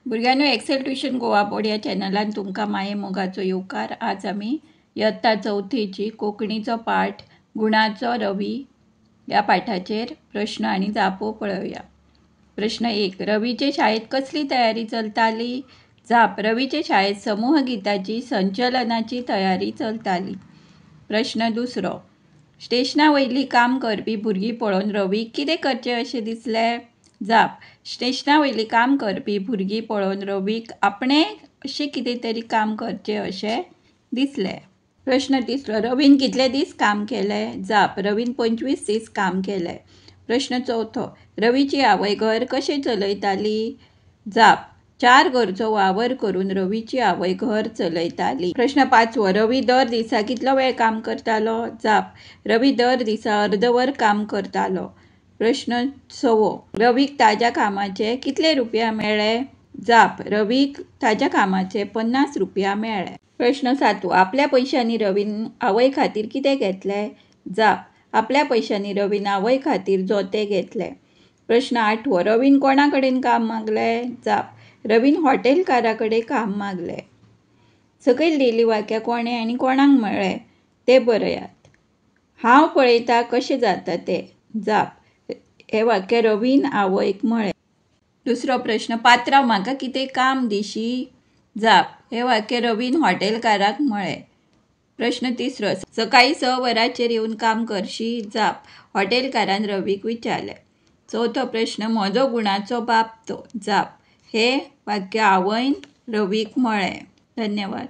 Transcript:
भुरग्यांनो, XL tuition Goa board ह्या चॅनलान तुमकां माये मोगाचो येवकार. आज आमी यत्ता चवथेची कोंकणीचो पाठ गुणाचो रवी ह्या पाठाचेर प्रश्न आनी जापो पळोवया. प्रश्न 1, रवीचे शाळेंत कसली तयारी चलताली? जाप, रवीचे शाळेंत समूह गीताची संचलनाची तयारी चलताली. प्रश्न 2, स्टेशना वयली काम करपी भुरगीं पळोवन रवीक कितें करचें अशें दिसलें? जाप, स्टेशना वयली काम करपी भुरगीं पळोवन रवीक आपणें अशें कितें तरी काम करचें अशें दिसलें. प्रश्न 3, रवीन कितले दीस काम केलें? जाप, रवीन 25 दीस काम केलें. प्रश्न 4, रवीची आवय घर कशें चलयताली? जाप, 4 गरजो वावर करून रवीची आवय घर चलयताली. प्रश्न 5, रवी दर दिसा कितलो वेळ काम करतालो? जाप, रवी दर दिसा अर्दवर काम करतालो. प्रश्न 6, रवीक ताज्या कामाचे कितले रुपया मेळ्ळे? जाप, रवीक ताज्या कामाचे 50 रुपया मेळ्ळे. प्रश्न 7, आपल्या पयशांनी रवीन आवय खातीर कितें घेतलें? जाप, आपल्या पयशांनी रवीन आवय खातीर जोतें घेतलें. प्रश्न 8, रवीन कोणा कडेन काम मागलें? जाप, रवीन हॉटेलकारा कडेन काम मागलें. सकयल दिल्ली वाक्यां कोणें आनी कोणाक म्हळें तें बरयात. हांव पळयता कशें जाता तें. जाप, हें वाक्य रवीन आवयक म्हळें. दुसरो प्रश्न, पात्रांव म्हाका कितें काम दिशी? जाप, हें वाक्य रवीन हॉटेलकाराक म्हळें. प्रश्न 3, सकाळीं 6 वरांचेर येवन काम करशी? जाप, हॉटेलकारान रवीक विचारलें. चवथो प्रश्न, म्हजो गुणाचो बाप तो. जाप, हें वाक्य आवयन रवीक म्हळें. धन्यवाद.